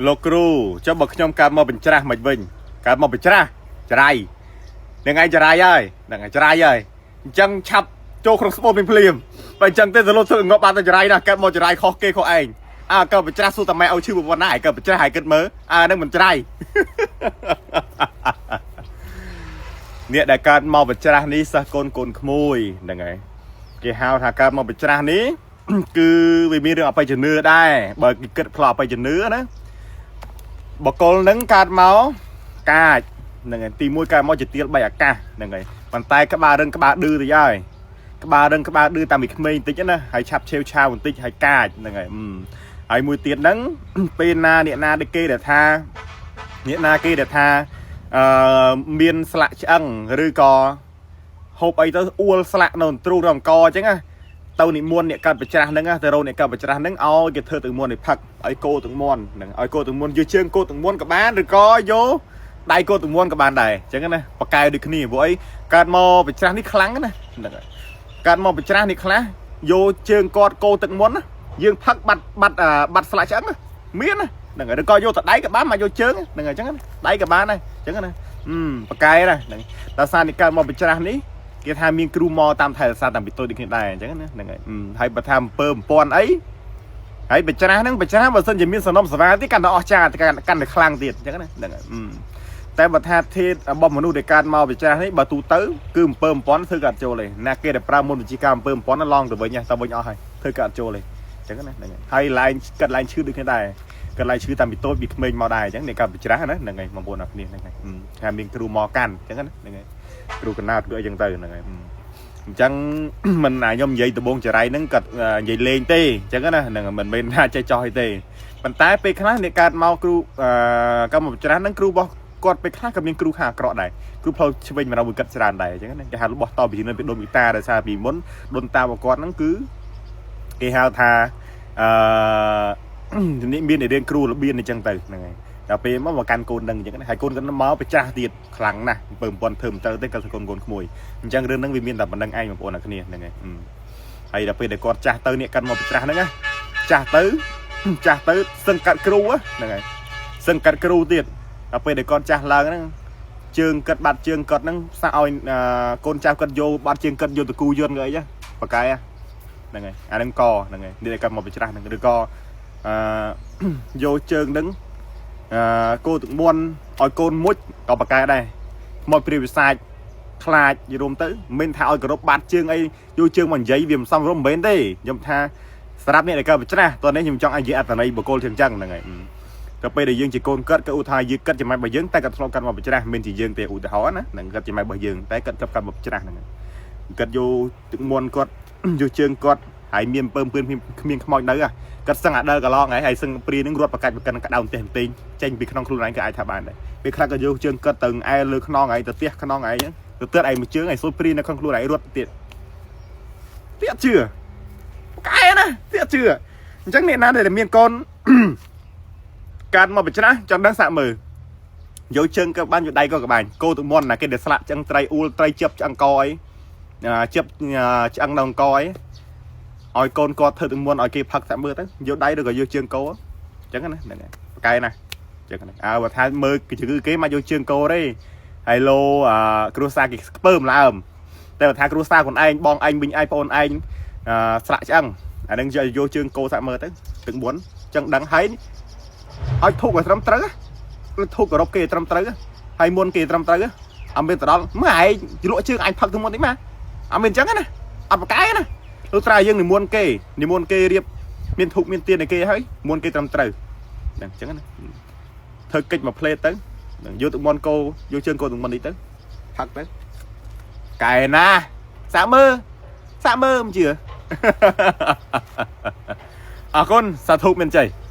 លោកគ្រូចុះបើខ្ញុំកើតមកបញ្ច្រាស់មិនវិញកើតមកបញ្ច្រាស់ចរៃនឹងឯងចរៃហើយនឹងឯងចរៃហើយអញ្ចឹងឆាប់ចូលក្នុងស្បូនភ្លាមៗបើអញ្ចឹងទេសលុតធ្វើងាប់បាត់ទៅចរៃណាកើតមកចរៃខុសគេខុសឯងអើកើតបញ្ច្រាស់សួរតែម៉ែឲ្យឈឺប្រពន្ធណាឯងកើតបញ្ច្រាស់ហើយគិតមើលអើនឹងមិនចរៃ អ្នកដែលកើតមកបញ្ច្រាស់នេះសិស្សកូនកូនក្មួយហ្នឹងហើយគេហៅថាកើតមកបញ្ច្រាស់នេះ គឺវាមានរឿងអបិយជំនឿដែរបើគេគិតផ្លោះអបិយជំនឿណាបកលនឹងកើតមកកាចហ្នឹងហើយទីមួយកើតមកជាទៀលបីអាកាសហ្នឹងហើយប៉ុន្តែក្បាលរឹងក្បាលឌឺទៅហើយក្បាលរឹងក្បាលឌឺតាមពីក្មេងបន្តិចណាហើយឆាប់ឆេវឆាវបន្តិចហើយកាចហ្នឹងហើយហើយមួយទៀតហ្នឹង ពេលណាអ្នកណាដូចគេដែលថាអ្នកណាគេដែលថាអឺមានស្លាកឆ្អឹងឬក៏ហូបអីទៅអួលស្លាកនៅទ្រូងរអង្គអញ្ចឹងណាទៅនិមន្តអ្នកកាត់ប្រច្រាស់ហ្នឹងណាទៅរកអ្នកកាត់ប្រច្រាស់ហ្នឹងឲ្យគេធ្វើទឹកមន្តឲ្យផឹកឲ្យគោទឹកមន្តហ្នឹងឲ្យគោទឹកមន្តយកជើងគោទឹកមន្តក៏បានឬក៏យកដៃគោទឹកមន្តក៏បានដែរអញ្ចឹងណាបកកែដូចគ្នាព្រោះអីកើតមកប្រច្រាស់នេះខ្លាំងណាហ្នឹងហើយកើតមកប្រច្រាស់នេះខ្លះយកជើងគាត់គោទឹកមន្តណាយើងផឹកបាត់បាត់បាត់ស្លាកឆ្អឹងណាមានណាហ្នឹងហើយឬក៏យកទៅដៃក៏បានមកយកជើងហ្នឹងហើយអញ្ចឹងណាដៃក៏បានដែរអញ្ចឹងណាអឺបកកែណាហ្នឹងដល់សារនេះកើតមកប្រច្រាស់នេះគេថាមានគ្រូមកតាមថែរក្សាតាមពីតូចដូចគ្នាដែរអញ្ចឹងណាហ្នឹងហើយហើយបើថាអំពើអំពាន់អីហើយបច្រាស់ហ្នឹងបច្រាស់បើសិនជាមានសំណុំសវ៉ាទៀតកាន់តែអស្ចារ្យកាន់តែខ្លាំងទៀតអញ្ចឹងណាហ្នឹងហើយតែបើថាធាតុរបស់មនុស្សដែលកើតមកបច្រាស់នេះបើទូទៅគឺអំពើអំពាន់ធ្វើក៏អត់ចូលទេណាគេដែលប្រើមុនវិជាការអំពើអំពាន់ឡងទៅវិញទៅវិញអស់ហើយធ្វើក៏អត់ចូលទេអញ្ចឹងណាហ្នឹងហើយឡើងកាត់ឡើងឈឺដូចគ្នាដែរកាត់ឡើងឈឺតាមពីតូចពីក្មេងមកដែរអញ្ចឹងនេះកាត់បច្រាស់ណាហ្នឹងហើយបងប្អូនអរគ្នាហ្នឹងហើយថាមានគ្រូមកកាន់អញ្ចឹងណាហ្នឹងហើយគ្រូកណាតគឺអីចឹងទៅហ្នឹងហើយអញ្ចឹងមិនណាខ្ញុំនិយាយដបងចរៃហ្នឹងគាត់និយាយលេងទេអញ្ចឹងណាហ្នឹងមិនមែនថាចេះចោះអីទេប៉ុន្តែពេលខ្លះអ្នកកើតមកគ្រូអឺកម្មបច្រាស់ហ្នឹងគ្រូរបស់គាត់ពេលខ្លះក៏មានគ្រូខាងអាក្រក់ដែរគ្រូផ្លូវឆ្វេងមកដល់មួយគិតច្រើនដែរអញ្ចឹងណាគេហៅរបស់តពីនៅពីដូនមីតាដោយសារពីមុនដូនតារបស់គាត់ហ្នឹងគឺគេហៅថាអឺនេះមានរៀនគ្រូរបៀនអញ្ចឹងទៅហ្នឹងហើយដល់ពេលមកមកកាន់កូននឹងអញ្ចឹងណាហើយកូនគាត់មកប្រច្រាស់ទៀតខ្លាំងណាស់អំពើអំពន់ធ្វើមិនត្រូវទេគាត់ធ្វើកូនកូនក្មួយអញ្ចឹងរឿងហ្នឹងវាមានតែប៉ុណ្្នឹងឯងបងប្អូនអ្នកគ្នាហ្នឹងហើយហើយដល់ពេលដែលគាត់ចាស់ទៅនេះកាន់មកប្រច្រាស់ហ្នឹងណាចាស់ទៅចាស់ទៅសឹងកាត់គ្រូហ្នឹងហើយសឹងកាត់គ្រូទៀតដល់ពេលដែលគាត់ចាស់ឡើងហ្នឹងជើងកាត់បាត់ជើងគាត់ហ្នឹងសាក់ឲ្យកូនចៅគាត់យកបាត់ជើងគាត់យកទៅគូយន្តក៏អីហ៎បកកែហ្នឹងហើយអាហ្នឹងកហ្នឹងហើយនេះដែលគាត់មកប្រច្រាស់ហ្នឹងឬក៏អឺយកជើងហ្នឹងអឺគោទឹកមន់ឲ្យកូនមុជក៏បកកែដែរមកព្រាវិសាចខ្លាចយល់រួមទៅមិនថាឲ្យគោរពបាត់ជើងអីយកជើងមកនិយាយវាមិនសមរម្យមិនមែនទេខ្ញុំថាសម្រាប់អ្នកដែលកើតប្រច្រាស់តោះនេះខ្ញុំចង់ឲ្យនិយាយអត្តន័យបុគ្គលជាងចឹងហ្នឹងហើយទៅពេលដែលយើងជាកូនគាត់ក៏ឧទាហរណ៍យើងគិតជាម៉ែរបស់យើងតែគាត់ធ្លាប់កាត់មកប្រច្រាស់មិនជាយើងទេឧទាហរណ៍ណាហ្នឹងគាត់ជាម៉ែរបស់យើងតែគាត់ធ្លាប់កាត់មកប្រច្រាស់ហ្នឹងគាត់យកទឹកមន់គាត់យកជើងគាត់ហើយមានអំពើអំពឿនគ្មានខ្មោចនៅគាត់សឹងអាដិលកឡងហើយសឹងព្រានឹងរត់បកាច់បកិនកដៅផ្ទះផ្ទែងចេញពីក្នុងខ្លួនឯងក៏អាចថាបានដែរពេលខ្លះក៏យកជើងគាត់ទៅអែលើខ្នងឯងទៅផ្ទះខ្នងឯងទៅទើតឯងមួយជើងឯងសូត្រព្រានៅក្នុងខ្លួនឯងរត់ទៀតទៀតជឿកែណាទៀតជឿអញ្ចឹងអ្នកណាដែលមានកូន កើតមកបច្រាស់ចង់ដឹងសាក់មើលយកជើងក៏បានយកដៃក៏បានគោទឹកមន់ណាគេដែលស្លាក់ឆ្អឹងត្រីអ៊ូលត្រីជឹបឆ្អឹងកអីជឹបឆ្អឹងនៅអង្គអីឲ្យកូនគាត់ធ្វើទឹកមន់ឲ្យគេផឹកសាក់មើលទៅយកដៃឬក៏យកជើងគោអញ្ចឹងណាហ្នឹងហើយបកែណាអញ្ចឹងណាអើបើថាមើលជំងឺគេមកយកជើងគោទេហើយលោគ្រួសារគេខ្ពើមឡើមតែបើថាគ្រួសារខ្លួនឯងបងឯងវិញឯងប្អូនឯងស្លាក់ឆ្អឹងអានឹងយកជើងគោសាក់មើលទៅទឹកមុនចឹងដឹងហើយឲ្យធូបឲ្យត្រឹមត្រូវធូបគោរពគេត្រឹមត្រូវហើយមុនគេត្រឹមត្រូវអត់មានទៅដល់មើលឯងលក់ជើងអញផឹកទៅមុនតិចមកអត់មានអញ្ចឹងណាអត់បកែណាលុះត្រាយើងនិមន្តគេនិមន្តគេរៀបមានធូបមានទៀនឲ្យគេហើយមុនគេត្រឹមត្រូវហ្នឹងអញ្ចឹងណាធ្វើកិច្ចមួយផ្លេតទៅហ្នឹងយកទឹកមន្តគោយកជើងគោទឹកមន្តនេះទៅផឹកទៅកែណាសាក់មើលសាក់មើលមិនជឿអរគុណសាធុមានជ័យ។